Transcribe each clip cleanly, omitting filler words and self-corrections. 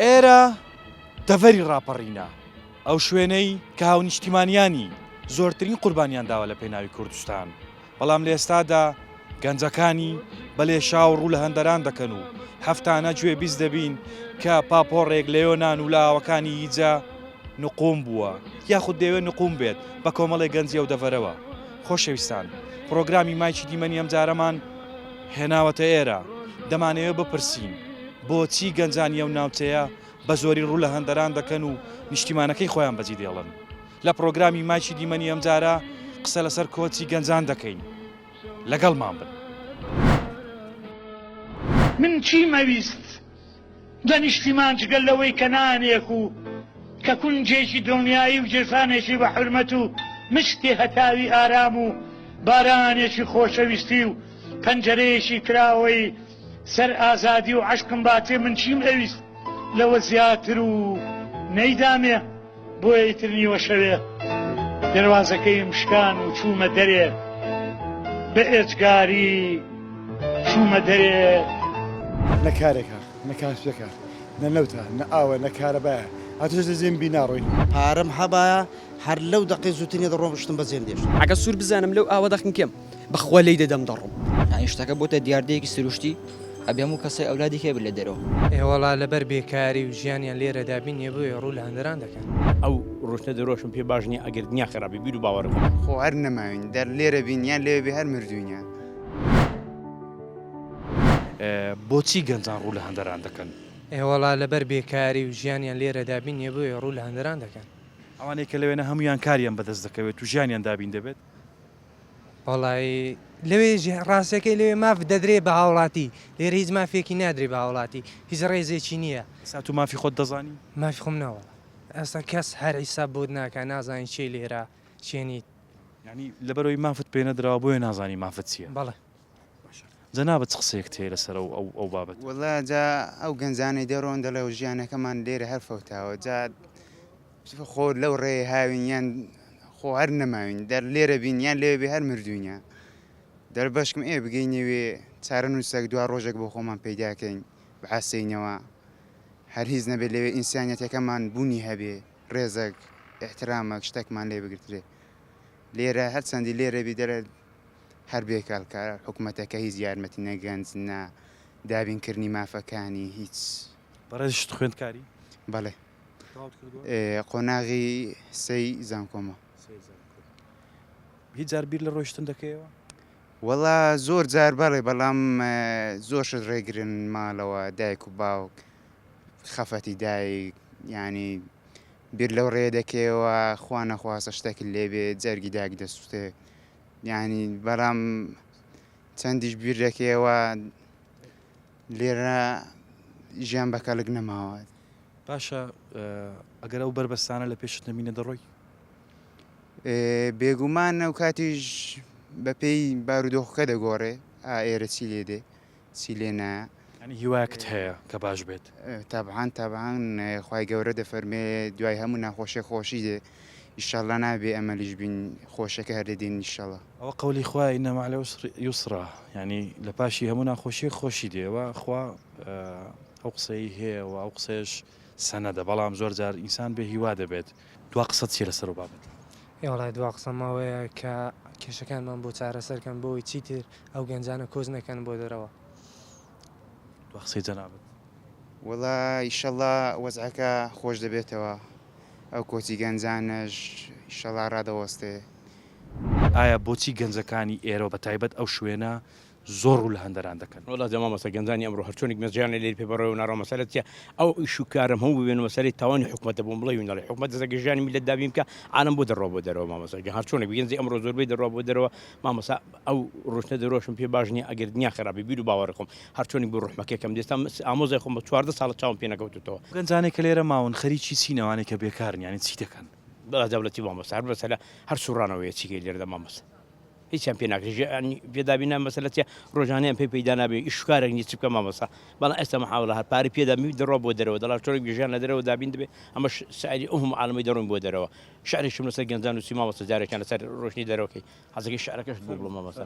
ئێرە دەڤەری ڕاپەڕینە، ئەو شوێنەی کە هاونیشتیمانیانی زۆرترین قوربانیان داوە لە پێناوی کوردستان، بەڵام لە ئێستادا گەنجەکانی بە لێشاو ڕوو لە هەندەران دەکەن و هەفتانە گوێبیست دەبین کە پاپۆڕێک لە یۆنان و لە ئاوەکانی ئیجە نقوم بووە یاخود دەیەوێت نقوم بێت بە کۆمەڵێک گەنجی ئەو دەڤەرەوە. خۆشەویستان پڕۆگرامی مایکی دیمەنی ئەمجارەمان هێناوەتە ئێرە، دەمانەوێت بپرسین بۆچی گەنجانی ئەو ناوچەیە بە زۆری ڕوو لە هەندەران دەکەن و نیشتیمانەکەی خۆیان بەجی دێڵن؟ لە پڕۆگرامی مایکی دیمەنی ئەمجارە قسە لەسەر کۆچی گەنجان دەکەین، لەگەڵمان بن. من چیم ئەویست لە نیشتیمان جگە لەوەی کە نانێک و کە کونجێکی دڵنیایی و گیرفانێکی بە حورمەت و مشتی هەتاوی ئارام و بارانێکی خۆشەویستی و پەنجەرەیەکی کراوەی سەر ئازادی و عەشقم باتێ من چیم ئەویست لەوە زیاتر و نەیدامێ بۆیە ئیتر نیوە شەوێ دەروازەکەیم شکان و چوومە دەرێ بە ئێجگاری چوومە دەرێ. نە کارێکە، نە کاسپێکە، نە نەوتە، نە ئاوە، نە کارەبایە، هاتووچۆ دەزێم بی ناڕۆین. پارەم هەبایە هەر لەو دەقەی زووترینە دەڕۆم شتم بەجێم دێشت. ئەگەر سوور بزانم لەو ئاوە دەخنکێم بەخوا لێی دەدەم دەڕۆم. یانی شتەکە بۆتە دیاردەیەکی سروشتی ئەبێ هەموو کەسێ ئەولادی هەبێ لە دەرەوە. ئێ وەڵا لەبەر بێکاری و ژیانیان لێرە دابین نیە بۆیە ڕوو لە هەندەران دەکەن. ئەو ڕۆشتنە دەرۆشم پێ باش نیە ئەگەر دنیا خەراپ بێ بیر و باوەڕی خۆم. خۆ هەر نەماوین دەر لێرە بین یان لەوێ بێ هەر مردووینە. بۆچی گەنجان ڕوو لە هەندەران دەکەن؟ ئێ وەڵا لەبەر بێکاری و ژیانیان لێرە دابین نیە بۆیە ڕوو لە هەندەران دەکەن. ئەوانەی کە لەوێنە هەموویان کاریان بەدەست دەکەوێت و ژیانیان دابین دەبێت؟ وەڵایی لەوێ ڕاستەکەی لەوێ ماف دەدرێ بە هاوڵاتی لێرە هیچ مافێکی نادرێ بە هاوڵاتی هیچ ڕێزێکی نییە. ئێستا تو مافی خۆت دەزانی؟ مافی خۆم نا وەڵا ئێستا کەس هەر حیساب بۆت ناکا نازانی کێی لێرە کێ نیت. یانی لەبەرئەوەی مافت پێ نەدراوە بۆیە نازانی مافت چییە؟ بەڵێ. باشە جەنابت چ قسەیەکت هەیە لەسەر ئەو ئەو ئەو بابەتە؟ وەڵا جا ئەو گەنجانەی دەڕۆن دەڵێ ژیانەکەمان لێرە هەر فەوتاوە جا خۆ لەو ڕێ هاوین یان خۆ هەر نەماوین دەر لێرە بین یان لەوێ بێ هەر مردووینە دەر بەشکم ئێ بگەینەوێ چارەنووسێک دوا ڕۆژێک بۆ خۆمان پەیداکەین بحەسێینەوە هەر هیچ نەبێت لەوێ ئینسانیەتەکەمان بوونی هەبێ ڕێزێک ئیحترامێک شتێکمان لێ بگرترێ لێرە هەرچەندی لێرە بی دەرە هەر بێکەڵکە حکومەتەکە هیچ یارمەتی نە گەنج نە دابینکردنی مافەکانی هیچ. بەڕێزیشت خوێندکاری؟ بەڵێ. قۆناغی سێی زانکۆمە. هیچ جار بیر لە ڕۆیشتن دەکەیەوە؟ وەڵا زۆر جار بەڵێ بەڵام زۆر شت ڕێگرن ماڵەوە دایک و باوک خەفەتی دایک یانی بیر لەو ڕێ دەکەیەوە خوا نەخواستە شتێکت لێبێ جەرگی دایک دەسووتێ یانی بەڵام چەندیش بیر دەکەیەوە لێرە ژیان بە کەڵک نەماوە. باشە ئەگەر ئەو بەربەستانە لە پێشت نەمینە دەڕۆی؟ بێگومان ئەو کاتیش بەپێی بارودۆخەکە دەگۆڕێ ئا ئێرە چی لێ دێ چی لێ نایە. یانی هیوایەکت هەیە کە باش بێت؟ تەبعەن تەبعەن خوای گەورە دەفەرمێ دوای هەموو ناخۆشیەک خۆشی دێ ئیشەڵا نابێ ئەمەلیش بین خۆشیەکە هەر دەدین ئیشەڵا. ئەوە قەولی خوایە ان مع العسر یسرا یانی لە پاشی هەموو ناخۆشیەک خۆشی دێ وە خوا ئەو قسەی هەیە و ئەو قسەیەش سەنەدە بەڵام زۆر جار ئینسان بێ هیوا دەبێت. دوا قسەت چیە لەسەر ئەو بابەتە؟ ئێ وەڵای دوا قسەم ئەوەیە کە کێشەکانمان بۆ چارەسەر کەن بۆ ئەوەی چیتر ئەو گەنجانە کۆچ نەکەن بۆ دەرەوە. دوا قسەی جەنابت؟ وەڵا ئیشەڵا وەزعەکە خۆش دەبێتەوە ئەو کۆچی گەنجانەش ئیشەڵا ڕادەوەستێ. ئایا بۆچی گەنجەکانی ئێرە و بەتایبەت ئەو شوێنە زۆر ڕوو لە هەندەران دەکەن. وەڵا جا مامۆستا گەنجانی ئەمڕۆ هەرچۆنێک بێت ژیانیان لێرە پێ بەڕێوە ناڕوا مەسەلە چیە ئەو ئیش و کارەم هەموو ببێن مەسەلەی تاوانی حکومەتە بۆم بڵێ و نەڵێ حکومەت دەست ئەگەر ژیانی میللەت دابین بکا عالەم بۆ دەڕوا بۆ دەرەوە مامۆستا گیان هەرچۆنێک بێ گەنجی ئەمڕۆ زۆربەی دەڕوا بۆ دەرەوە مامۆستا ئەو ڕۆشتنە دەرۆشم پێ باش نیە ئەگەر دنیا خەراپ بێ بیر و باوەڕی خۆم هەرچۆنێک بێ ڕوحمەکەی کەم دێستا ئامۆزای خۆم بە 14 ساڵە چاوم پێ نەکەوتوتەوە. ئەو گەنجانەی کە لێرە ماون خەریکی چین ئەوانەی کە بێکارن یانی چی دەکەن؟ بەڵا دەوڵەتی مامۆستا هەر مەسەلە هەر سوڕانەوەیە چیکەی لێرەدا مامۆستا. هیچیان پێ ناکرێ ژیانی پێ دابین نا مەسەلە چیە ڕۆژانەیان پێ پەیدا نابێ ئیش و کارێک نیە چ بکەم مامۆستا بەڵام ئێستا محاوڵە هەر پارەی پێ دابین دەڕوا بۆ دەرەوە دەڵا چۆنێک بێ ژیان لە دەرەوە دابین دەبێ ئەمەش سعری ئەو هەموو عالەمەی دەڕۆین بۆ دەرەوە شعرێکشم لەسەر گەنجان نووسی مامۆستا جارێکیان لەسەر ڕۆشنی دەرەوەکەی حەزەکەی شعرەکەشت بۆ بڵێم مامۆستا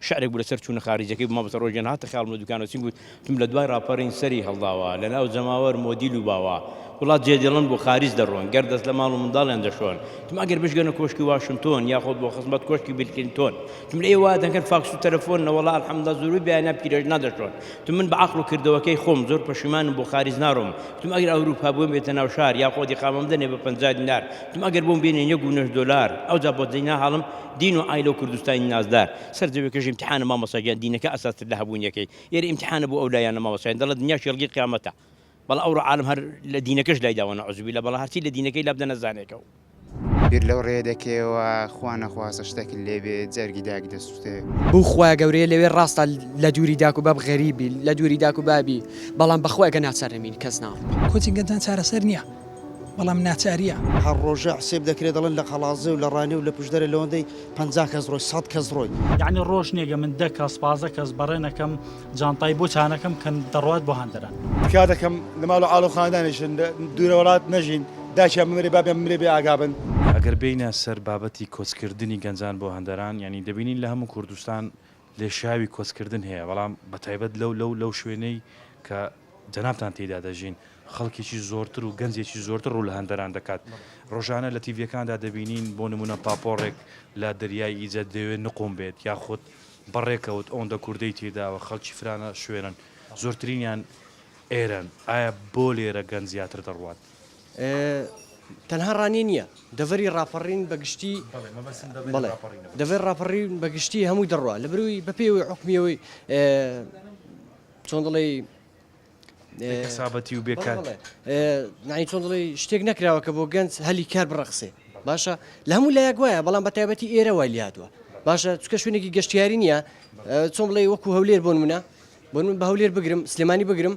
شعرێک بوو لەسەر چوونە خاریجەکەی بوو مامۆستا ڕۆژیان هاتە خەیاڵم لە دوکانەوە چیم گوت وتم لە دوای ڕاپەڕین سەری هەڵداوە لە ناو جەماوەر مۆدیل و باوە وڵات جێ دێڵن بۆ خاریج دەڕۆن گەر دەست لە ماڵ و منداڵیان دەشۆن وتم ئەگەر بشگەنە کۆشکی واشنتۆن یاخۆد بۆ خزمەت کۆشکی بیل کلینتۆن وتم لە ئێوە دەکەن فاکس و تەلەفۆن نەوەڵا الحمدللە زۆربەی بەیانیان پیرێژنان دەشۆن وتم من بە عەقڵ و کردەوەکەی خۆم زۆر پەشیمانم بۆ خاریج ناڕۆم وتم ئەگەر ئەوروپا بۆم بێتە ناو شار یاخۆد ئیقامەم دەنێ بە 50 دینار وتم ئەگەر بۆم بێنێ یەک و نەش دۆلار ئەوجا بۆ جێی ناهاڵم دین و عایلە و کوردستانی نازدار سەر جەوێکەش ئیمتیحانە مامۆستا گیان دینەکە ئەساستر لە هەبوونیەکەی ئێرە ئیمتیحانە بۆ ئەو لایانە مامۆستا گیان دەڵێ دنیا شێڵگی قیامەتە بەڵام ئەوڕۆ عالم هەر لە دینەکەش لای داوە نەعوزبیللە بەڵام هەرچی لە دینەکەی لابدە نەزانێکەو. بیر لەو ڕێیە دەکەیەوە خوا نەخواستە شتەکت لێ بێ جەرگی دایک دەسوتێ. بەو خوایە گەورەیە لەوێ ڕاستە لە دووری داک و باب غەریبی لە دووری داک و بابی بەڵام بەخوا گەر ناچار نەبین کەس ناڕوا. کۆچی گەنجان چارەسەر نیە بەڵام ناچاریە. هەر ڕۆژە حسێب دەکرێ دەڵێن لە قەڵادزێ و لە ڕانیە و لە پشدەرێ لەوەندەی 50 کەس ڕۆی 100 کەس ڕۆی. یەعنی ڕۆژ نیە گە من دە کەس 15 کەس بەڕێ نەکەم جانتای بۆ چانەکەم کە دەڕوات بۆ هەندەران. تکا دەکەم لە ماڵ و عاڵ و خانەدانیشن دوورە وڵات نەژین دایکیان بمرێ بابیان بمرێ بێ ئاگا بن. ئەگەر بێینە سەر بابەتی کۆچکردنی گەنجان بۆ هەندەران یانی دەبینین لە هەموو کوردستان لێشاوی کۆچکردن هەیە بەڵام بەتایبەت لەو لەو لەو شوێنەی کە جەنابتان تێیدا دەژین خەڵکێکی زۆرتر و گەنجێکی زۆرتر ڕوو لە هەندەران دەکات. ڕۆژانە لە تیڤییەکاندا دەبینین بۆ نموونە پاپۆڕێک لە دەریای ئیجە دەیەوێت نقوم بێت یاخود بەڕێکەوت ئەوەندە کوردەی تێداوە خەڵکی فرانە شوێنن زۆرترینیان ئێرەن ئایا بۆ لێرە گەنج زیاتر دەڕوات؟ تەنها ڕانیە نییە دەڤەری ڕاپەڕین بە گشتی بەڵێ دەڤەر ڕاپەڕین بە گشتی هەمووی دەڕوا لەبەرئەوەی بەپێی حوکمیەوەی چۆن دەڵێی بێ کەسابەتی و بێ کار. یانی چۆن دەڵێی شتێک نەکراوە کە بۆ گەنج هەلی کار بڕەخسێ باشە لە هەموو لایەک وایە بەڵام بە تایبەتی ئێرە وای لێهاتووە باشە چونکە شوێنێکی گەشتیاری نییە چۆن بڵێ وەکو هەولێر بۆ نمونە بۆ من بە هەولێر بگرم سلێمانی بگرم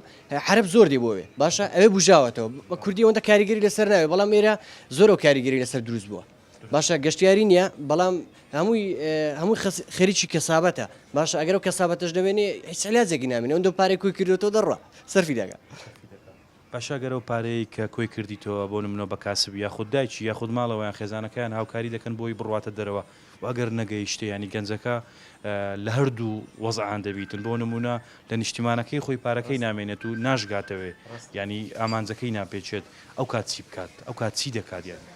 عەرەب زۆر دێ بۆوێ باشە ئەوێ بژاوەتەوە بە کوردی ئەوەندە کاریگەری لەسەر ناوێ بەڵام ئێرە زۆر ئەو کاریگەری لەسەر دروست بووە باشە گەشتیاری نییە بەڵام هەمووی هەمووی خەریکی کەسابەتە باشە ئەگەر ئەو کەسابەتەش نەمێنێ هیچ علاجێکی نامێنێ ئەوەندە پارەی کۆی کردوێتەوە دەڕوا سەرفی دەکا. باشە گەر ئەو پارەیەی کە کۆی کردیتەوە بۆ نمونە بە کاسبی یاخود دایکی یاخود ماڵەوە یان خێزانەکەیان هاوکاری دەکەن بۆی بڕواتە دەرەوە و ئەگەر نەگەیشتێ یانی گەنجەکە لە هەردوو وەزعان دەبیتن بۆ نمونە لە نیشتیمانەکەی خۆی پارەکەی نامێنێت و ناشگاتەوێ یانی ئامانجەکەی ناپێچێت ئەو کات چی بکات ئەو کات چی دەکات یانی.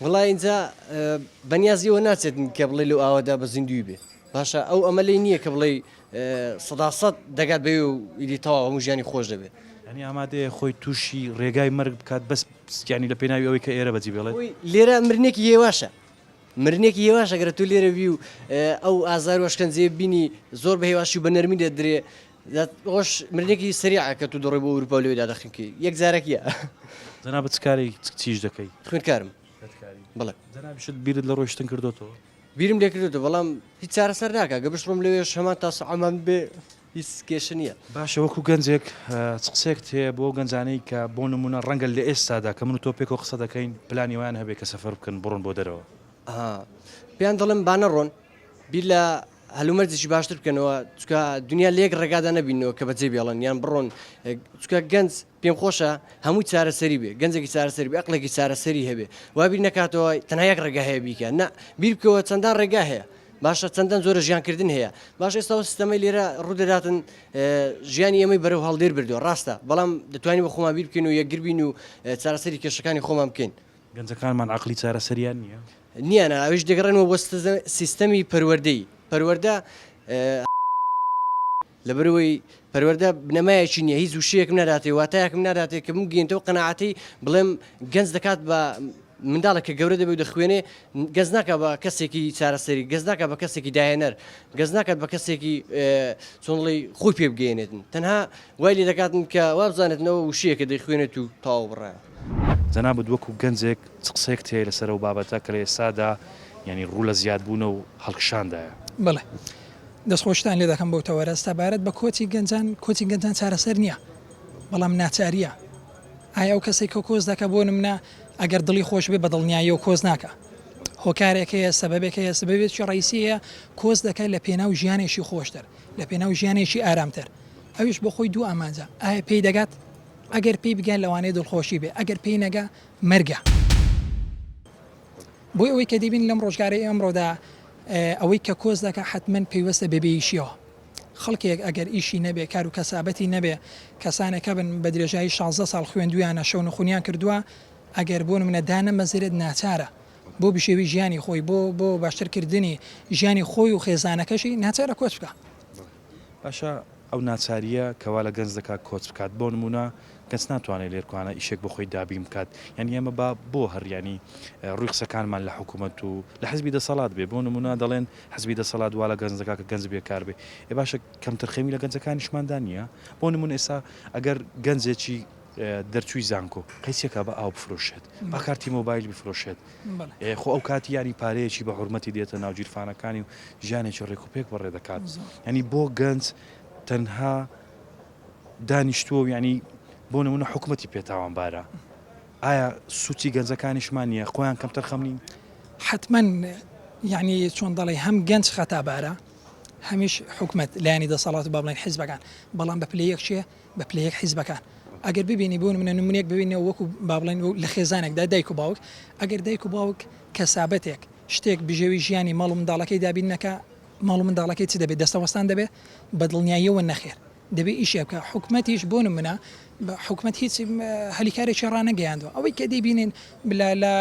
وەڵا ئینجا بەنیازی ئەوە ناچێت کە بڵێ لەو ئاوەدا بە زیندووی بێ باشە ئەو ئەمەلەی نییە کە بڵێ سەدا سەد دەگات بەوێ و ئیدی تەواو هەموو ژیانی خۆش دەبێ. یانی ئامادەیە خۆی تووشی ڕێگای مەرگ بکات بەس یانی لە پێناوی ئەوەی کە ئێرە بەجی بێڵێت؟ خۆی لێرە مرنێکی هێواشە مرنێکی هێواشە گەر تۆ لێرە بی و ئەو ئازار و ئەشکەنجەیە ببینی زۆر بە هێواشی و بە نەرمی دەدرێ ئەوەش مرنێکی سەریعە کە تۆ دەڕۆی بۆ ئەوروپا و لەوێدا دەخنکێی یەک جارەکیە. جەنابت چ کارێک چیش دەکەی؟ خوێندکارم. خوێندکاری. بەڵێ. جەنابیشت بیرت لە ڕۆیشتن کردۆتەوە؟ بیرم لێ کردۆتەوە بەڵام هیچ چارەسەر ناکا گە بشڕۆم لەوێش هەمان تاسە عەمان بێ هیچ کێشە نییە. باشە وەکو گەنجێک چ قسەیەکت هەیە بۆ ئەو گەنجانەی کە بۆ نمونە ڕەنگە لە ئێستادا کە من و تۆ پێکەوە قسە دەکەین پلانی وایان هەبێ کە سەفەر بکەن بڕۆن بۆ دەرەوە؟ ئەها پێیان دەڵێم با نەڕۆن بیر لە هەلومەرجێکی باشتر بکەنەوە چونکە دنیا لە یەک ڕێگادا نەبینەوە کە بەجێ بێڵن یان بڕۆن چونکە گەنج پێم خۆشە هەمووی چارەسەری بێ گەنجێکی چارەسەری بێ ئەقلێکی چارەسەری هەبێ وا بیر نەکاتەوە تەنها یەک ڕێگا هەیە بیکە نا بیر بکەوە چەندان ڕێگا هەیە باشە چەندان جۆرە ژیانکردن هەیە باش ئێستا ئەو سیستەمەی لێرە ڕوودەداتن ژیانی ئێمەی بەرەو هەڵدێر بردووە ڕاستە بەڵام دەتوانین بە خۆمان بیر بکەین و یەکگر بین و چارەسەری کێشەکانی خۆمان بکەین. گەنجەکانمان عەقڵی چارەسەریان نییە؟ نییانە ئەویش دەگەڕێنەوە بۆ سیستەمی پەروەردەیی پەروەردە لەبەرئەوەی پەروەردە بنەمایەکی نییە هیچ وشەیەکم ناداتێ واتایەکم ناداتێ کە بمگەیەنێتەوە قەناعەتەی بڵێم گەنج دەکات بە منداڵێک کە گەورە دەبێت و دەخوێنێ گەنج ناکات بە کەسێکی چارەسەری گەنج ناکات بە کەسێکی داهێنەر گەنج ناکات بە کەسێکی چۆن بڵێی خۆی پێ بگەیەنێتن تەنها وای لێ دەکاتن کە وابزانێتنەوە وشەیەکە دەیخوێنێت و تەواو بڕایە. جەنابت وەکو گەنجێک چ قسەیەکت هەیە لەسەر ئەو بابەتە کە لە ئێستادا یانی ڕوو لە زیادبوونە و هەڵکشاندایە؟ بەڵێ. دەستخۆشیتان لێ دەکەم بەو تەوەرە. سەبارەت بە کۆچی گەنجان، کۆچی گەنجان چارەسەر نییە، بەڵام ناچارییە. ئایا ئەو کەسەی کە کۆچ دەکا بۆ نمونە ئەگەر دڵی خۆش بێ بە دڵنیاییەوە کۆچ ناکا. هۆکارێک هەیە سەبەبێک هەیە سەبەبێکی ڕئیسی هەیە کۆچ دەکات لە پێناو ژیانێکی خۆشتر لە پێناو ژیانێکی ئارامتر ئەویش بۆ خۆی دوو ئامانجە ئایا پێی دەگات ئەگەر پێی بگات لەوانەیە دڵخۆشی بێ ئەگەر پێی نەگا مەرگە. بۆی ئەوەی کە دەیبین لەم ڕۆژگارەی ئەمڕۆدا ئەوەی کە کۆچ دەکات حەتمەن پەیوەستە بە بێئیشیەوە. خەڵکێک ئەگەر ئیشی نەبێ، کار و کەسابەتی نەبێ، کەسانێک هەبن بە درێژایی 16 ساڵ خوێندوویانە، شەونخونیان کردووە، ئەگەر بۆ نمونە دانەمەزرێت ناچارە بۆ بژێوی ژیانی خۆی، بۆ بۆ باشترکردنی ژیانی خۆی و خێزانەکەشی ناچارە کۆچ بکا. باشە ئەو ناچارییە کە وا لە گەنج دەکات کۆچ بکات، بۆ نموونە گەنج ناتوانێت لێرکوانە ئیشێک بۆ خۆی دابین بکات، یانی ئێمە با بۆ هەر یانی ڕووی قسەکانمان لە حکوومەت و لە حزبی دەسەڵات بێ، بۆ نموونە دەڵێن حزبی دەسەڵات وا لە گەنج دەکات کە گەنج بێکار بێ، ئێ باشە کەمتەرخەمی لە گەنجەکانیشماندا نییە؟ بۆ نموونە ئێستا ئەگەر گەنجێکی دەرچووی زانکۆ قەیسێکە بە ئاو بفرۆشێت، با کارتی مۆبایل بفرۆشێت، خۆ ئەو کاتی یانی پارەیەکی بە حورمەتی دێتە ناو گیرفانەکانی و ژیانێکی ڕێک و پێک بەڕێ دەکات ینی بۆ گەنج تەنها دانیشتووە و ینی بۆ نمونە حکوومەتی پێتاوانبارە ئایا سوچی گەنجەکانیشمان نییە خۆیان کەمتەر خەم نین؟ حتمما یعنی چۆن دەڵێ هەم گەنج خەتابارە هەمیش حکومت لایەنی دەسەڵات و با بڵێن حیزبەکان بەڵام بە پلەی یەک چیە بە پلە یەک حیزبەکان ئەگەر ببینی بۆ نمونە نمونەیەک ببینەوە وەکو با بڵێن لە خێزانێکدا دایک و باوک ئەگەر دایک و باوک کەسابەتێک شتێک بژێوی ژیانی ماڵ و منداڵەکەی دابین نەکا ماڵ و منداڵەکەی چ دەبێت دەستەوەستان دەبێت بە دڵنیاییەوە نەخێر دەبێ ئیشێ بکە حکومەتیش بۆ نمونە حکومەت هیچ هەلیکارێکی ڕانەگەیاندوە ئەوەی کە دەیبینین لە لە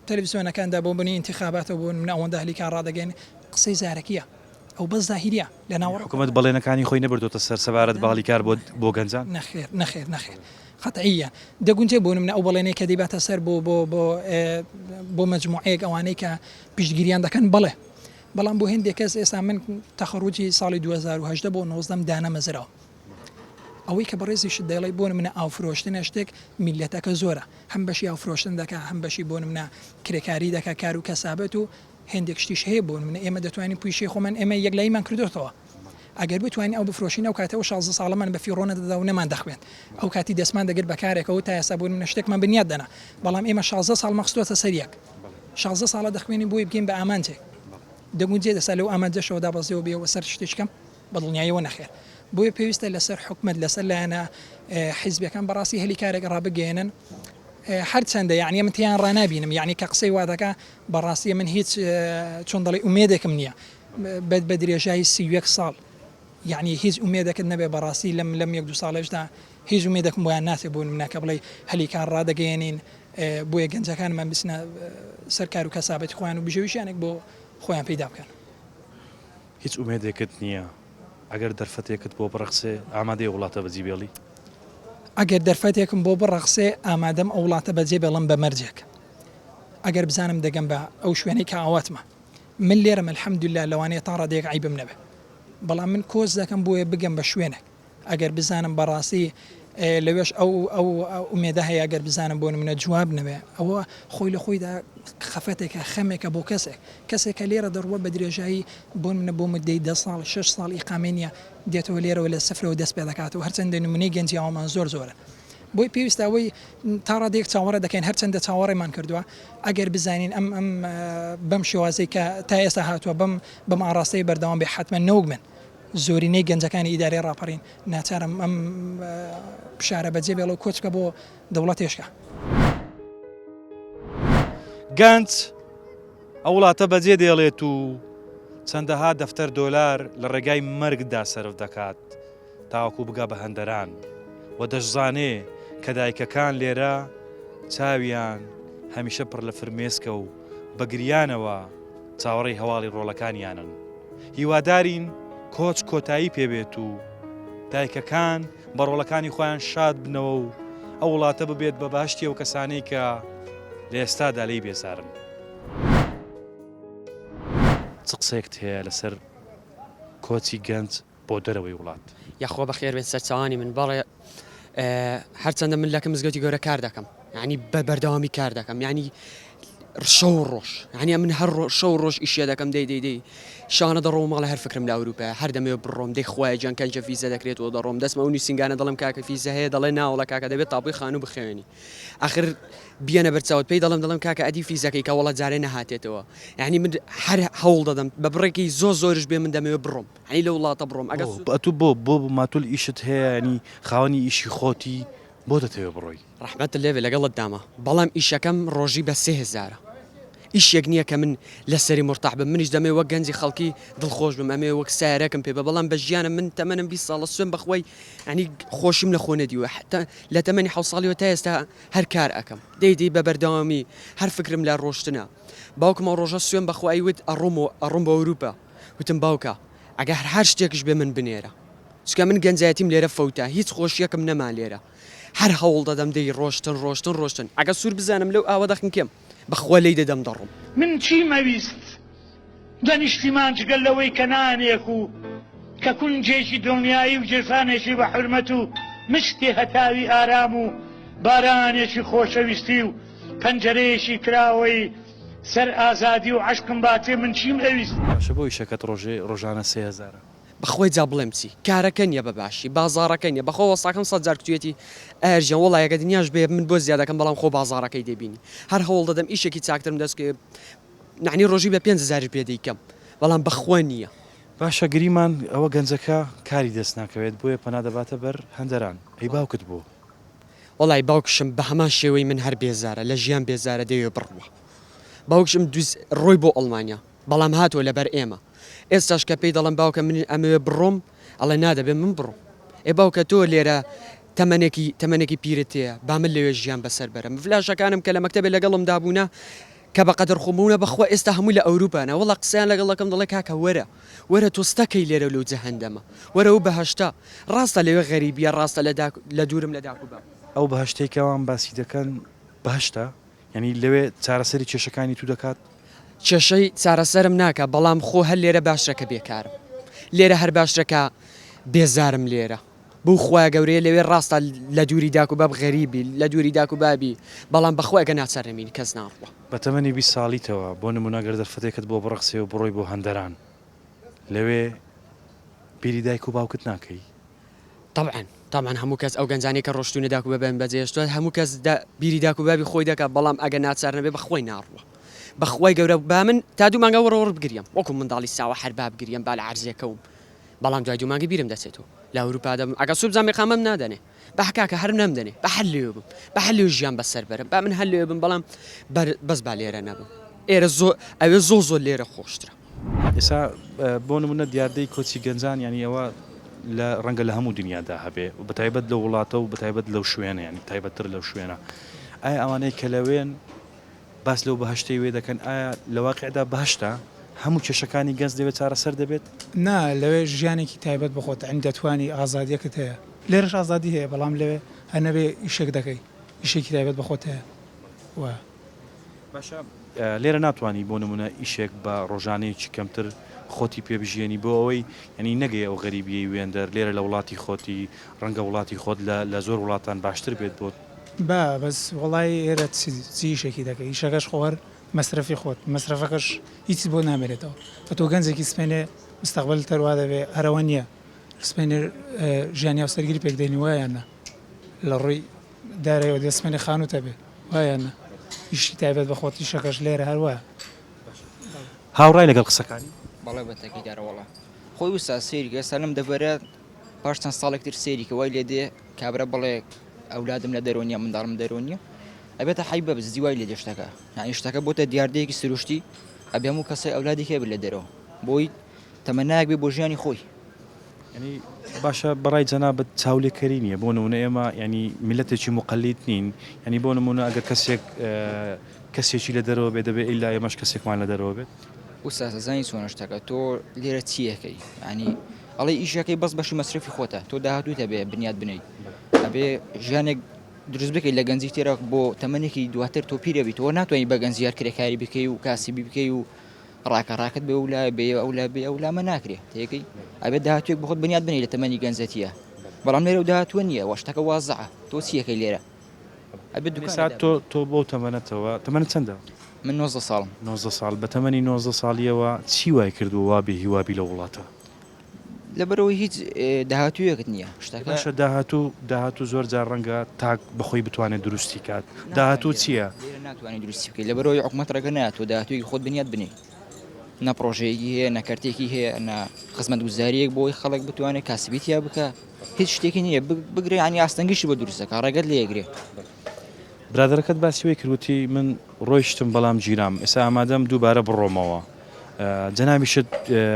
تەلەڤیزیۆنەکاندا بۆ بنی ئینتخاباتەوە بۆ نمونە ئەوەندە هەلیکار ڕادەگەین قسەی زارەکیە ئەو بەس زاهیریە لە ناوەڕۆکدا. حکومەت بەڵێنەکانی خۆی نەبردۆتە سەر سەبارەت بە هەڵیکار بۆ بۆ گەنجان؟ نەخێر نەخێر نەخێر قەتعییەن دەگونجێ بۆ نمونە ئەو بەڵێنەی کە دەیباتە سەر بۆ بۆ بۆ بۆ مەجموعەیەک ئەوانەی کە پشتگیریان دەکەن بەڵێ بەڵام بۆ هێندێک کەس ئێستا من تەخەڕوجی ساڵی 2018 بۆ 19 دانەمەزراوم ئەوەی کە بەڕێزیشت دەیڵێی بۆ نمونە ئاو فرۆشتنە شتێک میللەتەکە زۆرە هەم بەشی ئاو فرۆشتن دەکا هەم بەشی بۆ نمونە کرێکاری دەکا کار و کەسابەت و هێندێک شتیش هەیە بۆ نمونە ئێمە دەتوانین پیشەی خۆمان ئێمە یەکلاییمان کردۆتەوە ئەگەر بتوانین ئەو بفرۆشین ئەو کاتە ئەو 16 ساڵەمان بە فیڕۆ نەدەدا و نەمان دەخوێند ئەو کاتی دەستمان دەگرت بە کارێکەوە تا ئێستا بۆ نمونە شتێکمان بنیات دەنا بەڵام ئێمە 16 ساڵمان خستۆتە سەر یەک 16 ساڵە دەخوێنین بۆی بگەین بە ئامانجێک دەگونجێ دەسا لەو ئامانجەشەوە دابەزیەوە بێەوە سەر شتێکی کەم بە دڵنیاییەوە نەخێر بۆیە پێویستە لەسەر حکومەت لەسەر لایەنە حیزبیەکان بەڕاستی هەلی کارێک ڕابگەیەنن هەرچەندە یعنی من تێیان ڕانابینم یعنی کە قسەی وا دەکا بەڕاستی من هیچ چۆن دەڵێ ئومێدێکم نییە بە درێژایی 31 ساڵ یعنی هیچ ئومێدەکت نەبێ بەڕاستی لەم لەم یەک دو ساڵێشدا هیچ ئومێدێکم بۆیان ناچێ بۆ نمونە کە بڵێ هەلی کار ڕادەگەیەنین بۆیە گەنجەکانمان بچنە سەر کار و کەسابەتی خۆیان و بژێویشیانێک بۆ خۆیان پەیدا بکەن. هیچ ئومێدێکت نییە ئەگەر دەرفەتێکت بۆ بڕەخسێ ئامادەی ئەو وڵاتە بەجی بێڵی؟ ئەگەر دەرفەتێکم بۆ بڕەخسێ ئامادەم ئەو وڵاتە بەجێ بێڵم بە مەرجێک ئەگەر بزانم دەگەم بە ئەو شوێنەی کە ئاواتمە من لێرەم الحمدللە لەوانەیە تا ڕادەیەک عەیبم نەبێ بەڵام من کۆچ دەکەم بۆیە بگەم بە شوێنێک ئەگەر بزانم بەڕاستی لەوێش ئەو ئەو ئومێدە هەیە ئەگەر بزانم بۆ نمونە جواب نەبێ ئەوە خۆی لە خۆیدا خەفەتێکە خەمێکە بۆ کەسێک کەسێک کە لێرە دەڕوە بە درێژایی بۆ نمونە بۆ مدەی دە ساڵ شەش ساڵ ئیقامەی نییە دێتەوە لێرەوە لە سفرەوە دەست پێ دەکاتەوە هەرچەندە نمونەی گەنجی ئاوامان زۆر زۆرە بۆی پێویستە ئەوەی تا ڕادەیەک چاوەڕێ دەکەین هەرچەندە چاوەڕێمان کردووە ئەگەر بزانین ئەم ئەم بەم شێوازەی کە تا ئێستا هاتووە بەم بەم ئاڕاستەی بەردەوام بێ حەتمەن نەوەک من زۆرینەی گەنجەکانی ئیدارەی ڕاپەڕین ناچارم ئەم شارە بەجێ بێڵە و کۆچ بکە بۆ دەوڵەتێشکە. گەنج ئەو وڵاتە بەجێ دێڵێت و چەندەها دەفتەر دۆلار لە ڕێگای مەرگدا سەرف دەکات تاوەکو بگا بە هەندەران و دەشزانێ کە دایکەکان لێرە چاویان هەمیشە پڕ لە فرمێسکە و بە گریانەوە چاوەڕێی هەواڵی ڕۆڵەکانیانن. هیوادارین کۆچ کۆتایی پێبێت و دایکەکان بە ڕۆڵەکانی خۆیان شاد بنەوە و ئەو وڵاتە ببێت بە بەهەشتی ئەو کەسانەی کە لە ئێستادا لێی بێزارن. چ قسەیەکت هەیە لەسەر کۆچی گەنج بۆ دەرەوەی وڵات؟ یاخوا بەخێر بێن سەرچاوانی من بەڵێ هەرچەندە من لەکە مزگەوتی گەورە کار دەکەم یعنی بە بەردەوامی کار دەکەم یعنی. شەو و ڕۆژ یانی ئەمن هەر ڕۆ شەو و ڕۆژ ئیشێ دەکەم دەی دەی دەی شانە دەڕۆمە ماڵێ هەر فکرم لە ئەوروپایە هەر دەمەوێ بڕۆم دەی خوایە گیان کەنجە فیزە دەکرێتەوە دەڕۆم دەچمە ئەو نووسینگانە دەڵێم کاکە فیزە هەیە دەڵێ ناوەڵا کاکە دەبێت تاپۆی خانوو بخەوێنی ئەخر بیەنە بەرچاوت پێی دەڵێم دەڵێم کاکە ئەدی فیزەکەی کە وەڵا جارێ نەهاتێتەوە یانی من هەر هەوڵ دەدەم بە بڕێکی زۆر زۆرش بێ من دەمەوێ بڕۆم یانی لە وڵاتە بڕۆم ئەگەر بۆ ئەتوو بۆ بۆ ماتول ئیشت هەیە یانی خاوەنی ئیشی خۆتی بۆ دەتەوێ بڕۆی؟ ڕەحمەتت لێبێ لەگەڵت دامە بەڵام ئیشەکەم ڕۆژی بە 3000ە ئیشێک نییە کە من لەسەری مورتاح بم منیش دەمەوێ وەک گەنجی خەڵکی دڵخۆش بم ئەمەوێ وەک سایەرەکم پێ بێ بەڵام بە ژیانم من تەمەنم 20 ساڵە سوێن بەخوای یانی خۆشیم لە خۆ نەدیوە حتا لە تەمەنی حەوت ساڵیەوە تا ئێستا هەر کار ئەکەم دەی دەی بە بەردەوامی هەر فکرم لە ڕۆشتنە باوکم ئەو ڕۆژە سوێن بەخوا ئەیوت ئەڕۆم و ئەڕۆم بۆ ئەوروپا وتم باوکە ئەگەر هەر شتێکش بێ من بنێرە چونکە من گەنجایەتیم لێرە فەوتا هیچ خۆشیەکم نەما لێرە هەر هەوڵ دەدەم دەی ڕۆشتن ڕۆشتن ڕۆشتن ئەگەر سوور بزانم لەو ئاوە دەخنکێم بەخوا لێی دەدەم دەڕۆم. من چیم ئەویست لە نیشتیمان جگە لەوەی کە نانێک و کە کونجێکی دڵنیایی و گیرفانێکی بە حورمەت و مشتێ هەتاوی ئارام و بارانێکی خۆشەویستی و پەنجەرەیەکی کراوەی سەر ئازادی و عەشقم باتێ من چیم ئەویست؟ باشە بۆ ئیشەکەت ڕۆژێ ڕۆژانە سێ هەزارە؟ بەخوای جا بڵێم چی کارەکە نیە بە باشی بازاڕەکە نیە بەخوا وەستاکەم سەد جار کوتویەتی ئەر ژیان وەڵا یەکە دنیاش بێ من بۆ زیاد دەکەم بەڵام خۆ بازاڕەکەی دەبینی هەر هەوڵ دەدەم ئیشێکی چاکترم دەست بکەوێ نەعنی ڕۆژی بە پێنج هەزاریش بێ دەیکەم بەڵام بەخوا نیە. باشە گریمان ئەوە گەنجەکە کاری دەست ناکەوێت بۆیە پەنا دەباتە بەر هەندەران ئەی باوکت بۆ؟ وەڵای باوکشم بە هەمان شێوەی من هەر بێزارە لە ژیان بێزارە دەیەوێ بڕوا باوکشم دوز ڕۆی بۆ ئەڵمانیا بەڵام هاتووە لەبەر ئێمە ئێستاش کە پێی دەڵێم باوکە من ئەمەوێ بڕۆم ئەڵێ نا دەبێ من بڕۆم ئێ باوکە تۆ لێرە تەمەنێکی تەمەنێکی پیرت هەیە با من لەوێ ژیان بەسەر بەرم فلاشەکانم کە لە مەکتەبێ لەگەڵمدا بوونە کە بە قەدەر خۆم بوونە بەخوا ئێستا هەمووی لە ئەوروپانە وەڵا قسەیان لەگەڵ دەکەم دەڵێ کاکە وەرە وەرە تۆ ستەکەی لێرە لەو جەهەندەمە وەرە ئەو بەهەشتە ڕاستە لەوێ غەریبیە ڕاستە لە داک لە دوورم لە داک و باب. ئەو بەهەشتەی کە ئەوان باسی دەکەن بەهەشتە؟ یانی لەوێ چارەسەری کێشەکانی تو دەکات؟ کێشەی چارەسەرم ناکا بەڵام خۆ هەر لێرە باشترە کە بێکارم لێرە هەر باشترە کە بێزارم لێرە بەو خوایە گەورەیە لەوێ ڕاستە لە دووری داک و باب غەریبی لە دووری داک و بابی بەڵام بەخوا گەر ناچار نەبین کەس ناڕوا. بە تەمەنی 20 ساڵیتەوە بۆ نموونە گەر دەرفەتێکت بۆ بڕەخسێ و بڕۆی بۆ هەندەران لەوێ بیری دایک و باوکت ناکەی؟ تەبعەن تەبعەن هەموو کەس ئەو گەنجانەی کە ڕۆشتوونە داک و بابیان بەجێهێشتووە هەموو کەس بیری داک و بابی خۆی دەکات بەڵام ئەگەر ناچار نەبێ بەخوای ناڕوا بەخوای گەورە با من تا دوو مانگە وڕ وڕ بگریم وەکو منداڵی ساوا هەر با بگریم با لە عەرزێکەوم بەڵام دوای دوو مانگە بیرم دەچێتەوە لە ئەوروپا دەبم ئەگەر سوور بزانم ئیقامەم نادەنێ با کاکە هەر نەمدەنێ با هەر لەوێ بم با هەر لەوێ ژیان بەسەر بەرم با من هەر لەوێ بم بەڵام بەس با لێرە نەبم ئێرە زۆر ئەوێ زۆر زۆر لێرە خۆشترە. ئێستا بۆ نمونە دیاردەی کۆچی گەنجان یانی ئەوە لە ڕەنگە لە هەموو دنیادا هەبێ و بەتایبەت لەو وڵاتە و بەتایبەت لەو شوێنە یانی تایبەتتر لەو شوێنە ئایا ئەوانەی کە لەوێن باس لەو بەهشتەی وێ دەکەن ئایا لە واقعدا بەهشتە هەموو کێشەکانی گەنج لەوێ چارەسەر دەبێت؟ نا لەوێ ژیانێکی تایبەت بە خۆت یانی دەتوانی ئازادیەکت هەیە لێرەش ئازادی هەیە بەڵام لەوێ هەر نەبێ ئیشێک دەکەی ئیشێکی تایبەت بە خۆت هەیە و. باشە لێرە ناتوانی بۆ نمونە ئیشێک بە ڕۆژانەیەکی کەمتر خۆتی پێ بژیێنی بۆ ئەوەی یانی نەگەی ئەو غەریبیەی وێندەر لێرە لە وڵاتی خۆتی ڕەنگە وڵاتی خۆت لە لە زۆر وڵاتان باشتر بێت بۆت. با بەس وەڵای ئێرە چ چ ئیشێکی دەکەی ئیشەکەش خۆ هەر مەسرەفی خۆت مەسرەفەکەش هیچت بۆ نامێنێتەوە ئەتۆ گەنجێکی سپێنێ مستەقبەلت هەر وا دەبێ هەر ئەوە نییە سپێنێ ژیانی هاوسەرگیری پێک دێنی وایە یان نا لە ڕووی دارایەوە دەبێ سپێنێ خانووت هەبێ وایە یان نا ئیشی تایبەت بە خۆت ئیشەکەش لێرە هەر وایە. هاوڕای لەگەڵ قسەکانی؟ بەڵێ بە تەکید ئەرە وەڵا خۆی وسا سەیری کە ئێستا لەم دەڤەرە پاش چەند ساڵێک تر سەیری کە وای لێ دێ کابرا بڵێ ئەولادم لە دەرەوە نییە منداڵم دەرەوە نییە ئەبێتە حەی بە بزدی وای لێ دێ شتەکە یعنی شتەکە بۆتە دیاردەیەکی سروشتی ئەبێ هەموو کەسێ ئەولادێکی هەبێت لە دەرەوە بۆی تەمەنایەک بێ بۆ ژیانی خۆی. یانی باشە بەڕای جەنابت چاولێکەری نییە بۆ نمونە ئێمە ینی میلەتێکی مقلیت نین ینی بۆ نمونە ئەگەر کەسێک کەسێکی لە دەرەوە بێ دەبێ ئیلا ئێمەش کەسێکمان لە دەرەوە بێت. ئوستاز ئەزانی چۆنە شتەکە تۆ لێرە چیەکەی ینی ئەڵێ ئیشەکەی بەس بەشی مەسرەفی خۆتە تۆ داهاتووت هەبێ بنیات بنەی ئەبێ ژیانێک دروست بکەیت لە گەنجی تێرا بۆ تەمەنێکی دواتر تۆ پیرەبی تۆ ناتوانانی بە گەنجی هەر کرێکاری بکەی و کاسبی بکەی و ڕاکە ڕاکت بێ و لا بێ ئەو لا بێ ئەو لامە ناکرێ تێگەی ئەبێت داهاتوێک بخۆت بنیات بنی لە تەمەنی گەنجەتیە بەڵام لێرە و داهاتوە نییە وە شتەکە وازعە تۆ چیەکەی لێرە ئەبێت دوکان تۆ تۆ بۆ تەمەنەتەوە تەمەنت چەندە؟ من 19 ساڵم. 19 ساڵ، بە تەمەنی 19 ساڵییەوە چی وای کردووە وا بێ هیوا بی لەو وڵاتە؟ لەبەرئەوەی هیچ داهاتوویەکت نییە، شتەکە. باشە داهاتوو، داهاتوو زۆر جار ڕەنگە تاک بە خۆی بتوانێت دروستی کات، داهاتوو چییە؟ لێرە ناتوانی دروستی بکەی، لەبەرئەوەی حکومەت ڕێگە نایات تۆ داهاتوویەکی خۆت بنیات بنێی. نە پڕۆژەیەکی هەیە، نە کەرتێکی هەیە، نە خزمەتگوزارییەک بۆ ئەوەی خەڵک بتوانێت کاسبی تیا بکا، هیچ شتێکی نییە، بگرە یانی ئاستەنگیشی بۆ دروست دەکا، ڕێگەت لێ ئەگرێ. برادەرەکەت باسی وەی کرد وتی من ڕۆیشتم بەڵام گیرام ئێستا ئامادەم دووبارە بڕۆمەوە جەنابیشت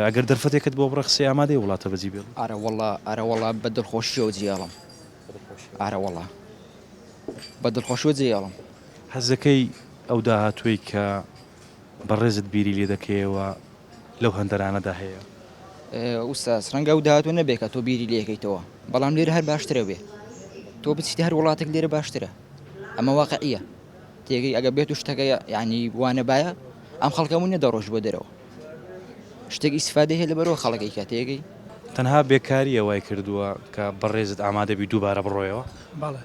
ئەگەر دەرفەتێکت بۆ بڕەخسێ ئامادەی وڵاتە بەجی بێڵی؟ ئارەوەڵا ئارەوەڵا بە دڵخۆشیەوە جێیەڵم ئارەوەڵا بە دڵخۆشیەوە جێیەڵم. حەزەکەی ئەو داهاتووەی کە بەڕێزت بیری لێ دەکەیەوە لەو هەندەرانەدا هەیە؟ ئوستاز ڕەنگە ئەو داهاتوو نەبێ کە تۆ بیری لێکەیتەوە بەڵام لێرە هەر باشترە بێ تۆ بچیتە هەر وڵاتێک لێرە باشترە ئەمە واقعیە تێگەی ئەگە بێت و شتەکە یعنی وانەبایە ئەم خەڵکەمون نەدەڕۆژ بۆ دەرەوە شتێک ئیسفادە هەیە لەبەرەوە خەڵەکەی کە تێگەی تەنها بێکاریە وای کردووە کە بەڕێزت ئامادەبی دووبارە بڕۆیەوە؟ بەڵێ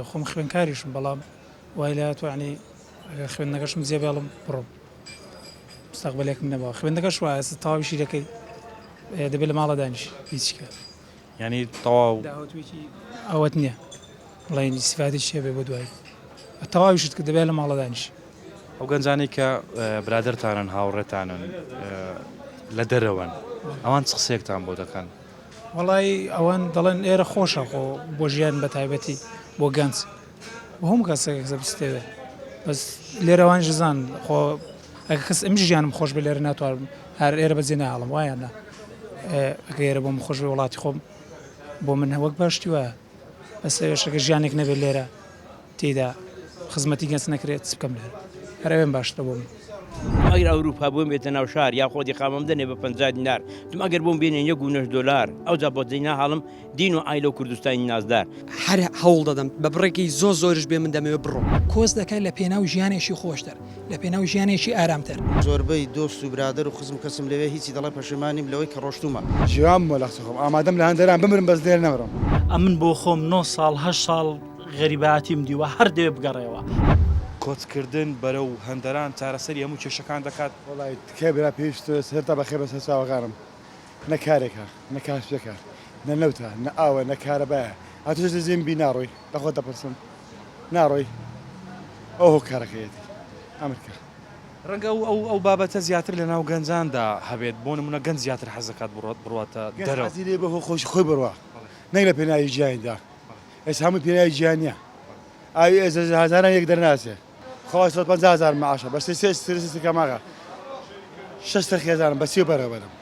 خۆم خوێنکاریشم بەڵام وای لە توانی ئەگەر خوێندنەکەشم جێ بێڵم بڕۆم مستەقبلێکم نەبووە خوێندنەکەش وایە ئێستا تەواویشی دەکەی دەبێت لە ماڵە دانیشی هیچ کە یعنی تەواو داهاتوویەکی ئەوەت نییە بڵێن ئیسفادەی چێ بێ بۆ دوایی تەواویشت کرد دەبێت لە ماڵە دانیشی ئەو گەنجانەی کە برادەرتانن هاوڕێتانن لە دەرەوەن ئەوان چ قسەیەکتان بۆ دەکەن؟ وەڵی ئەوان دەڵێن ئێرە خۆشە خۆ بۆ ژیان بە تایبەتی بۆ گەنج بۆ هەموو کەسێک کەسە بستێوێ بەس لێرە وانیش دەزانن خۆ ئەگە کەس ئەمیش ژیانم خۆش بێ لێرە ناتوانم هەر ئێرە بەجێ ناهێڵم وایە نا ئەگە ئێرە بۆم خۆش بێ وڵاتی خۆم بۆ من وەک باشتی وایە بەس ئەوێش ئەگە ژیانێک نەبێت لێرە تێیدا خزمەتی گەنج نەکرێت چ بکەم لێرە هەر ئەوێم باشترە بۆ من. ئەگەر ئەوروپا بۆم بێتە ناو شار یا خۆدی قامەم دەنێ بە 50 دینار تم ئەگەر بۆم بێنێ یەک و نەش دۆلار ئەوجا بۆ جێ ناهاڵم دین و عایلە و کوردستانی نازدار. هەر هەوڵ دەدەم بە بڕێکی زۆر زۆریش بێ من دەمەوێ بڕۆم. کۆچ دەکات لە پێناو ژیانێکی خۆشتر، لە پێناو ژیانێکی ئارامتر. زۆربەی دۆست و برادەر و خزم و کەسم لەوێ هیچی دەڵێ پەشیمان نیم لەوەی کە ڕۆشتوومە. ژیام بووە لە قسە خۆم ئامادەم لە هەندەران بمرم بەس لێرە نەمرم. ئەمن بۆ خۆم نۆ ساڵ هەشت ساڵ غەریبایەتیم دیوە هەر دەوێ بگەڕێوە. کۆچکردن بەرەو هەندەران چارەسەری هەموو کێشەکان دەکات؟ وەڵای تکایە برا پێویستە سەرتا بەخێر بەسەر چاوەکانم نە کارێکە نە کاسپێکە نە نەوتە نە ئاوە نە کارەبایە ئەتۆش لە جێم بی ناڕۆی لە خۆت دەپرسم ناڕۆی ئەو هۆکارەکەیەتی ئەمر کە. ڕەنگە ئەو ئەو ئەو بابەتە زیاتر لە ناو گەنجاندا هەبێت بۆ نمونە گەنج زیاتر حەز دەکات بڕۆت بڕواتە گەنج دەرەوە. حەزی لێ بە هۆ خۆشی خۆی بڕوا نەک لە پێناوی ژیانیدا ئێستا هەمووی پێناوی ژیان نیە ئاوی ئێستا هەزاران یەک دەرناچێ. خوا 150 هەزار معاشە بە سێ سێ سێ سێ کەماغە شەش سەر خێزانم بە چی بەڕێوە بەرم.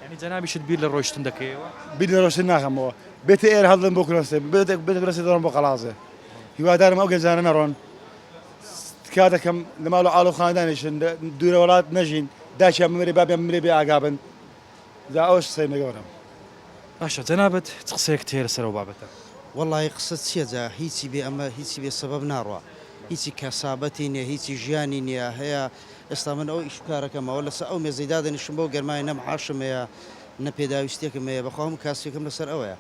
یانی جەنابیشت بیر لە ڕۆیشتن دەکەیەوە؟ بیر لە ڕۆیشتن ناکەمەوە بێتە ئێرە هەڵدەم بۆ کورەسێ بێتە بێتە کورەسێ دەڕۆم بۆ قەڵازێ هیوادارم ئەو گەنجانە نەڕۆن تکا دەکەم لە ماڵ و عاڵ و خاندانیشن دوورە وڵات نەژین داکیان بمرێ بابیان بمرێ بێ ئاگا بن جا ئەوەش قسەی نەگەورەم. باشە جەنابت چ قسەیەکت هەیە لەسەر ئەو بابەتە؟ وەڵاهی قسە چیە جا هیچی بێ ئەمە هیچی بێ سەبەب ناڕوا هیچی کەسابەتی نیە هیچی ژیانی نیە هەیە ئێستا من ئەو ئیش و کارەکەم ئەوە لەسەر ئەو مێزەی دادەنیشم بەو گەرمایە نە معاشم هەیە نە پێداویستیەکم هەیە بەخوا هەموو کاسبیەکەم لەسەر ئەوەیە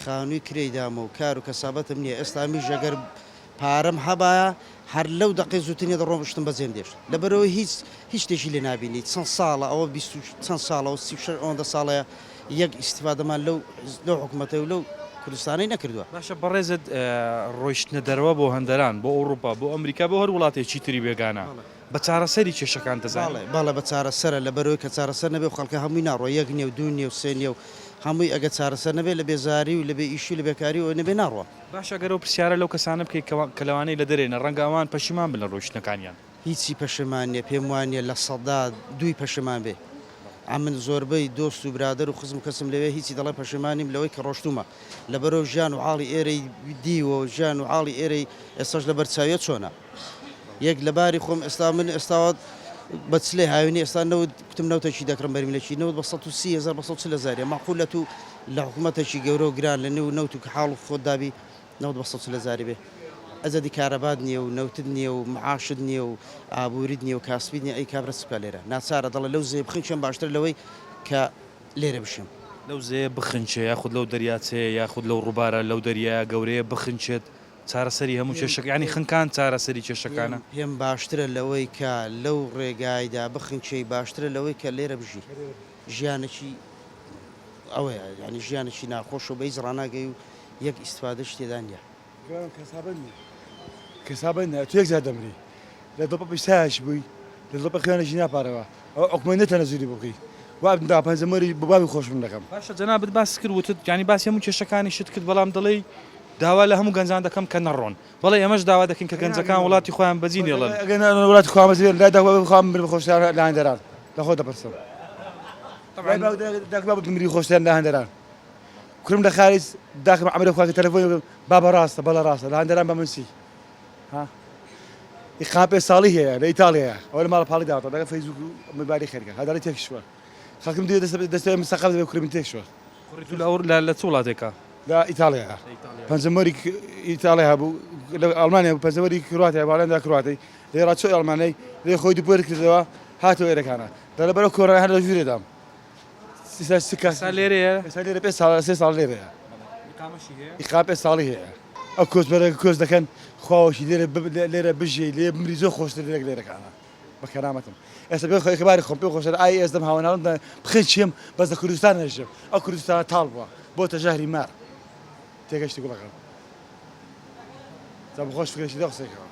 خانووی کرێی دامە و کار و کەسابەتم نیە ئێستا ئەمیش ئەگەر پارەم هەبایە هەر لەو دەقەی زووتر نیە دەڕۆم شتم بەجێم دێشت لەبەرئەوەی هیچ هیچ شتێکی لێ نابینی چەند ساڵە ئەوە 20 چەند ساڵە و 36 ئەوەندە ساڵەیە یەک ئیستیفادەمان لەو لەو حکومەتە و لەو کوردستانەی نەکردووە. باشە بەڕێزت ڕۆیشتنە دەرەوە بۆ هەندەران بۆ ئەوڕوپا بۆ ئەمریکا بۆ هەر وڵاتێکی تری بێگانە بە چارەسەری کێشەکان دەزانی؟ بەڵێ بەڵێ بە چارەسەرە لەبەرئەوەی کە چارەسەر نەبێ خەڵکە هەمووی ناڕوا یەک نیە و دوو نیە و سێ نیە و هەمووی ئەگەر چارەسەر نەبێ لە بێزاری و لە بێ ئیشی و لە بێکاری و ئەوەی نەبێ ناڕوا. باشە گەر ئەو پرسیارە لەو کەسانە بکەیت کە کە لەوانەیە لە دەرێنە ڕەنگە ئەوان پەشیمان بن لە ڕۆیشتنەکانیان. هیچی پەشیمان نیە پێم وانیە 2% پەشیمان بێ ئەمن زۆربەی دۆست و برادەر و خزم و کەسم لەوێ هیچی دەڵێ پەشیمان نیم لەوەی کە ڕۆشتومە لەبەرئەو ژیان و عاڵی ئێرەی دیوە و ژیان و عاڵی ئێرەی ئێستاش لەبەر چاویە چۆنە یەک لەباری خۆم ئێستا من ئێستاوە بە چلەی هاوینی ئێستا نەوت کوتم نەوتەکی دەکڕم بەرمیلەکی نەوت بە 130 هەزار بە 140 هەزاریە مەعقولە تو لە حکومەتەکی گەورە و گران لە نێو نەوت و حاڵ خۆت دابی نەوت بە 140 هەزاری بێ ئەزەدی کارەبات نییە و نەوتت نییە و معاشت نییە و ئابووریت نییە و کاسبیت نییە ئەی کابرا چ بکا لێرە ناچارە دەڵێ لەو زێ بخنکێم باشترە لەوەی کە لێرە بژیم. لەو زێیە بخنکێ یاخود لەو دەریاچەیە یاخود لەو ڕووبارە لەو دەریایە گەورەیە بخنکێت. چارەسەری هەموو کێشەکە یانی خنکان چارەسەری کێشەکانە؟ پێم باشترە لەوەی کە لەو ڕێگایدا بخنکێی باشترە لەوەی کە لێرە بژی ژیانێکی ئەوەیە یانی ژیانێکی ناخۆشە و بە هیچ ڕاناگەی و یەک ئیستفادەشی تێدا نییە. گەورەم کەسابەت نییە کەسابەت نییە تۆ یەک جار دەمری لە دڵپە پیسایش بووی لە دڵپە خوێنێکی ناپارەوە ئەوە حکومەت نەتەنە زوری بۆ بکەی وا دا پەنجەمۆری بۆ بابی خۆشم دەکەم. باشە جەنابت باست کرد وتت یانی باسی هەموو کێشەکانیشت کرد بەڵام دەڵێی داوا لە هەموو گەنجان دەکەم کە نەڕۆن بەڵێ ئێمەش داوا دەکەین کە گەنجەکان وڵاتی خۆیان بەجی نێڵن. ئەگەر نەڕۆن وڵاتی خۆیان بەجی بێڵن لای داک بابی خۆیان بمرن خۆشترە لە هەندەران لە خۆت دەپرسم لای باوک داک بابت بمری خۆشترە لە هەندەران کورم لە خارج داکم عەمرە خوا کە تەلەفۆنی بکەم بابە ڕاستە بەڵێ ڕاستە لە هەندەران بە من چی ها ئیقام پێ ساڵی هەیە لە ئیتاڵیایە ئەوە لە ماڵە پاڵی داوەتەوە لەگەڵ فەیسبوک و مۆبایلی خەریکە ها دەڵێ تێکشووە خەڵکم دوێ دەستە دەستە مسەقەف دەبێ کوڕی من تێکشووە. کوڕی تو لە ئەو لە لە چ وڵاتێکە؟ لە ئیتاڵیایە پەنجەمۆری ئیتاڵیا هەبوو لە ئەڵمانیا بوو پەنجەمۆری کرواتیا بوو هاڵێندا کرواتەی لێ ڕا چۆ ئەڵمانیای لێ خۆی دووپۆر کردەوە هاتەوە ئێرەکانە دەڵێ بەرەو کۆرۆنا هەر لە ژوورێ دام ئێستا لێرەیە؟ ئێستا لێرە پێ ساڵ سێ ساڵ لێرەیە. ئیقامەشی هەیە؟ ئیقامە پێ ساڵی هەیە. ئەو کۆچبەرە کۆچ دەکەن خواوەکی لێرە لێرە بژیی لێ بمری زۆر خۆشتر لێرە لێرەکانە بە کەرامەتم ئێستا پێ خۆی خباری خۆم پێ خۆشە ئای ئێزدەم هاوەناڵم بخنچێم بەس لە کوردستان نەژیم ئەو کوردستانە تاڵ بووە بۆتە ژەهری مار تێگەشتی گوڵەکەم جا بخۆش فکرێکی دە قسەکەوە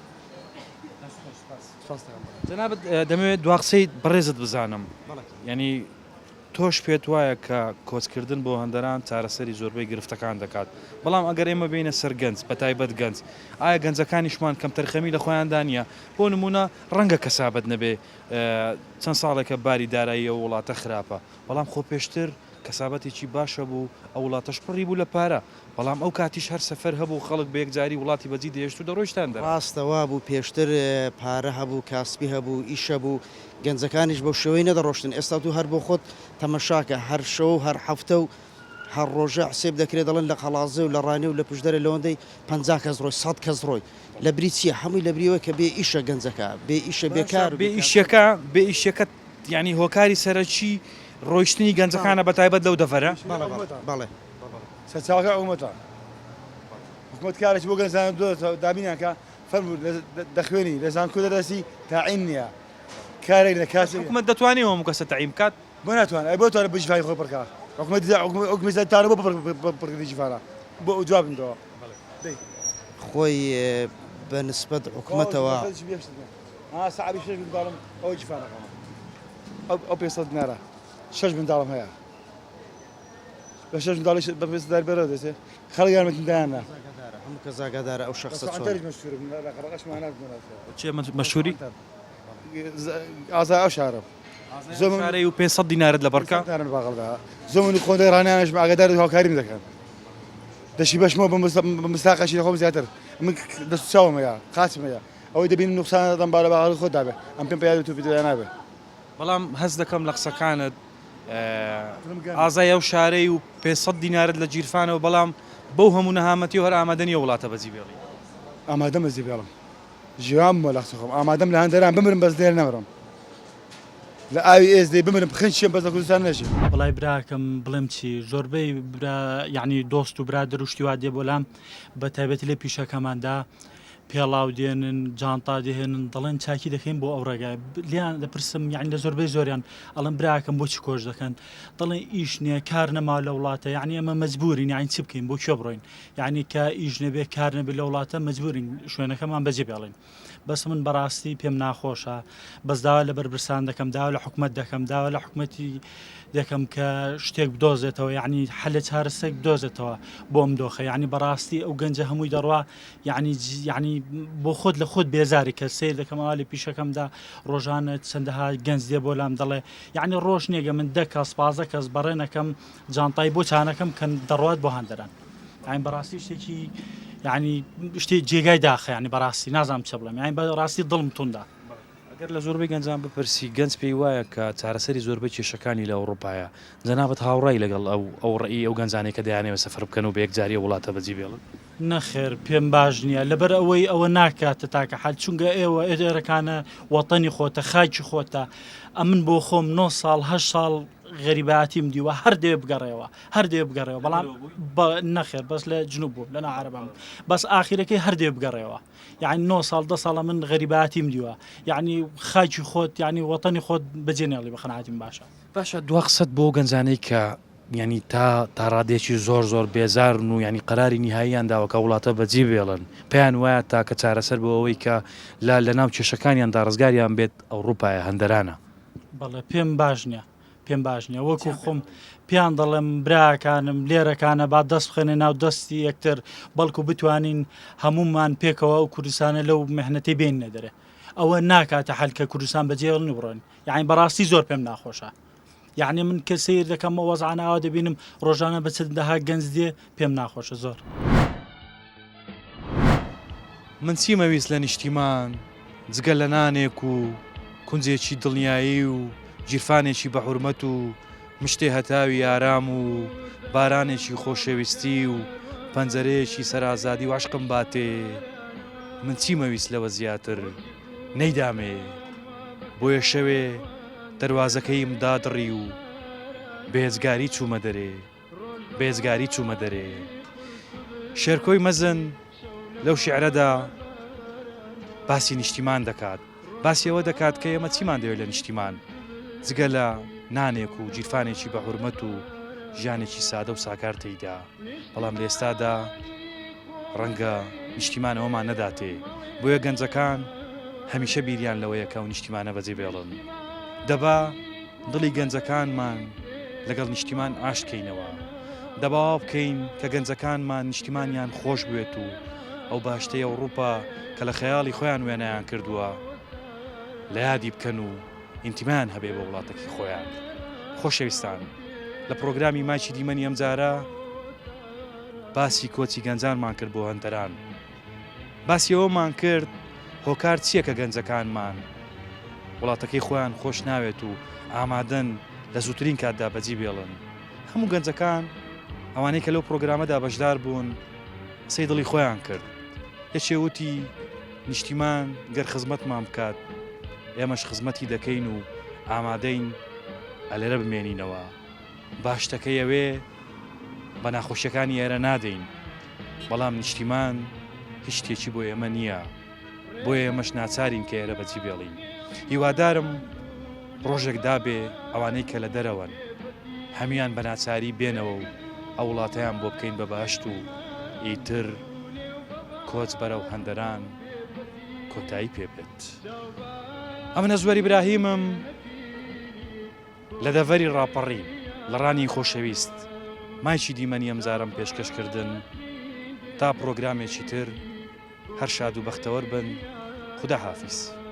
جەنابت دەمەوێت دوا قسەی بەڕێزت بزانم یعنی تۆش پێت وایە کە کۆچکردن بۆ هەندەران چارەسەری زۆربەی گرفتەکان دەکات بەڵام ئەگەر ئێمە بێینە سەر گەنج بەتایبەت گەنج ئایا گەنجەکانیشمان کەمتەرخەمی لە خۆیاندا نییە بۆ نمونە ڕەنگە کەسابەت نەبێ چەند ساڵێکە باری دارایی ئەو وڵاتە خراپە بەڵام خۆ پێشتر کەسابەتێکی باش هەبوو ئەو وڵاتەش پڕی بوو لە پارە بەڵام ئەو کاتیش هەر سەفەر هەبوو خەڵک بە یەکجاری وڵاتی بەجی دەهێشت و دەڕۆیشتە هەندەران. ڕاستە وابوو پێشتر پارە هەبوو کاسپی هەبوو ئیش هەبوو گەنجەکانیش بەو شێوەی نەدەڕۆشتن ئێستا تو هەر بۆ خۆت تەمەشاکە هەر شەو و هەر هەفتە و هەر ڕۆژە حسێب دەکرێ دەڵێن لە قەڵازێ و لە ڕانیە و لە پشدەرێ لەوەندەی 50 کەس ڕۆی 100 کەس ڕۆی لە بری چییە هەمووی لە بریەوە کە بێ ئیشە گەنجەکە بێ ئیشە باشە بێکار و بێ بێکار ئیشیەکە بێ ئیشیەکە یانی هۆکاری سەرەکی ڕۆیشتنی گەنجەکانە بە تایبەت لەو دەڤەرە؟ بەڵێ بەڵێ بەڵێ. سەرچاوەکە حکومەتە حکومەت کارێکی بۆ گەنجان دابینیان کە فەرموو دەخوێنی لە زانکۆ دەرەسی تاعین نییە کارێک لە کاسی حکومەت دەتوانێت هەموو کەسە تەعین بکات؟ بۆ ناتوانێت ئەی بۆ توانێت بجیفانی خۆی پڕکا حکومەت حکومەت تانە بۆ پڕکردنی جیفانە بۆ جواب بدەوە خۆی بە نسبەت حکومەتەوە سەعبی شەش منداڵم ئەو جیفانەکەمە ئەو 500 دینارە شەش منداڵم هەیە بە شەش منداڵیش بە پێ دار بەرەوە دەچێ خەڵک یارمەتیم دایان نا. هەموو کەس ئاگادارە ئەو شەخسە چۆنە. عەنتەریش مەشهورم لە قەرەقەشمان چێ مەشهوری؟ ئازای ئەو شارەم. شارەی و 500 دینارت لە بەرکە؟ دینارم باغڵدا. زۆر من خۆم ڕانیانش ئاگادار هاوکاریم دەکەن. دەشی بەشمەوە بە مستاقەشی لە خۆم زیاتر. من دەست چاوم هەیە، قاچم هەیە. ئەوەی دەبینم نوقسان دەدەم با لە باغەڵی خۆت دابێ. ئەم پێم پێیاد و توفی دەدا نابێ. بەڵام هەست دەکەم لە قسەکانت ئازای ئەو شارەی و 500 دینارت لە گیرفانەوە بەڵام بەو هەموو نەهامەتی و هەر ئامادە نییە وڵاتە بەجی بێڵی. ئامادەم بەجی بێڵم ژیان بووە لە قسە خۆم ئامادەم لە هەندەران بمرم بەس لێرە نەمرم لە ئاوی ئێزدی بمرم بخنچێم بەس لە کوردستان نەژیم. وەڵای براکەم بڵێم چی زۆربەی برا یەعنی دۆست و برادەر و شتی وا دێ بۆ لام بە تایبەتی لە پیشەکەماندا پێڵاو دێنن جانتا دێنن دەڵێن چاکی دەکەین بۆ ئەو ڕێگای لیان دەپرسم یعنی لە زۆربەی زۆریان ئەڵم براکەم بۆچی کۆچ دەکەن دەڵێن ئیش نییە کار نەما لە وڵاتە یعنی ئەمە مەجبورین یعنی چی بکەین بۆ کوێ بڕۆین یعنی کە ئیش نەبێ کار نەبێ لە وڵاتە مەجبورین شوێنەکەمان بەجێ بێڵین بەس من بەڕاستی پێم ناخۆشە بەس داوا لە بەرپرسان دەکەم داوا لە حکومت دەکەم داوا لە حکومەتی دەکەم کە شتێک بدۆزێتەوە یعنی حەلە چارەسەرێک بدۆزێتەوە بۆ ئەم دۆخە یعنی بەڕاستی ئەو گەنجە هەمووی دەڕوا یعنی یعنی بۆ خۆت لە خۆت بێزاری کە سیر دەکەم ئەوا لە پیشەکەمدا ڕۆژانە چەندەها گەنج دێ بۆ لام دەڵێ یعنی ڕۆژ نییە من دە کەس 15 کەس بەڕێ نەکەم جانتای بۆ چانەکەم کە دەڕوات بۆ هەندەران یعنی بەڕاستی شتێکی یعنی شتێ جێگای داخە یعنی بەڕاستی نازانم چ بڵێم یعنی بەڕاستی دڵم توندە. ئەگەر لە زۆربەی گەنجان بپرسی گەنج پێی وایە کە چارەسەری زۆربەی کێشەکانی لە ئەوڕوپایە، جەنابت هاوڕای لەگەڵ ئەو ئەو ڕەئی ئەو گەنجانەی کە دەیانەوێت سەفەر بکەن و بە یەکجاری ئەو وڵاتە بەجی بێڵن؟ نەخێر پێم باش نییە لەبەر ئەوەی ئەوە ناکاتە تاکە حەل چونگە ئێوە ئێرەکانە وەتەنی خۆتە خاکی خۆتە ئەمن بۆ خۆم 9 ساڵ هە ساڵ غەریباتیم دیوە هەر دێ بگەڕێەوە هەر دێ بگەڕێەوە بەڵام نەخێر بەس لە جنوب بووم لە عربم بەس ئاخیرەکەی هەر دێ بگەڕێەوە یعنی 9 ساڵ دە ساڵە من غەریباتیم دیوە یعنی خاکی خۆت یعنی وەتەنی خۆت بەجێ نێڵی بە قەناعەتیم باشە. باشە دوا قسەت بۆ گەنجانەی کە یانی تا تا ڕادەیەکی زۆر زۆر بێزارن و یانی قەراری نیهاییان داوە کە وڵاتە بەجێ بێڵن پێیان وایە تاکە چارەسەر بۆ ئەوەی کە لە لە ناو کێشەکانیاندا ڕزگاریان بێت ئەوڕوپایە هەندەرانە. بەڵێ پێم باش نیە پێم باش نیە وەکو خۆم پێیان دەڵێم براکانم لێرەکانە با دەست بخەنە ناو دەستی یەکتر بەڵکو بتوانین هەمومان پێکەوە ئەو کوردستانە لەو مهنەتی بێنە دەرێ ئەوە ناکاتە حەل کە کوردستان بەجێڵن و بڕۆن یعنی بەڕاستی زۆر پێم ناخۆشە یعنی من کە سیر دەکەم ئەو وەزعانە ئاوا دەبینم ڕۆژانە بە چەندەها گەنج دێ پێم ناخۆشە زۆر. من چیمە ویست لە نیشتیمان جگە لە نانێک و کونجێکی دڵنیایی و گیرفانێکی بە حورمەت و مشتێ هەتاوی ئارام و بارانێکی خۆشەویستی و پەنجەرەیەکی سەرئازادی و عەشقم باتێ من چیمە ویست لەوە زیاتر نەیدامێ بۆیە شەوێ دەروازەکەیم دادڕی و بێجگاری چوومە دەرێ بێجگاری چوومە دەرێ شێرکۆی مەزن لەو شیعرەدا باسی نیشتیمان دەکات باسی ئەوە دەکات کە ئێمە چیمان دەوێت لە نیشتیمان جگە لە نانێک و گیرفانێکی بە حورمەت و ژیانێکی سادە و ساکار تێیدا بەڵام لە ئێستادا ڕەنگە نیشتیمان ئەوەمان نەداتێ، بۆیە گەنجەکان هەمیشە بیریان لەوەیە کە ئەو نیشتیمانە بەجێ بێڵن. دەبا دڵی گەنجەکانمان لەگەڵ نیشتیمان ئاشت کەینەوە. دەبا وا بکەین کە گەنجەکانمان نیشتیمانیان خۆش بوێت و ئەو بەهەشتەی ئەوڕوپا کە لە خەیاڵی خۆیان وێنایان کردووە لە یادی بکەن و ئینتیمایان هەبێ بۆ وڵاتەکی خۆیان. خۆشەویستان لە پڕۆگرامی مایکی دیمەنی ئەمجارە، باسی کۆچی گەنجانمان کرد بۆ هەندەران باسی ئەوەمان کرد هۆکار چییە کە گەنجەکانمان وڵاتەکەی خۆیان خۆش ناوێت و ئامادەن لە زووترین کاتدا بەجی بێڵن هەموو گەنجەکان ئەوانەی کە لەو پرۆگرامەدا بەشدار بوون قسەی دڵی خۆیان کرد یەکێ وتی نیشتیمان گەر خزمەتمان بکات ئێمەش خزمەتی دەکەین و ئامادەین ئەلێرە بمێنینەوە با شتەکەی ئەوێ بە ناخۆشیەکانی ئێرە نادەین بەڵام نیشتیمان هیچ شتێکی بۆ ئێمە نییە بۆیە ئێمەش ناچارین کە ئێرە بەجی بێڵین هیوادارم ڕۆژێک دابێ ئەوانەی کە لە دەرەوەن هەموان بە ناچاری بێنەوە و ئەو وڵاتەیان بۆ بکەین بە بەهشت و ئیتر کۆچ بەرەو هەندەران کۆتایی پێبێت ئەمن ئەزوەری براهیمم لە دەڤەری ڕاپەڕین لە ڕانی خۆشەویست مایکی دیمەنی ئەمجارەم پێشکەش کردن تا پڕۆگرامێکی تر هەر شاد و بەختەوەر بن خودا حافیز.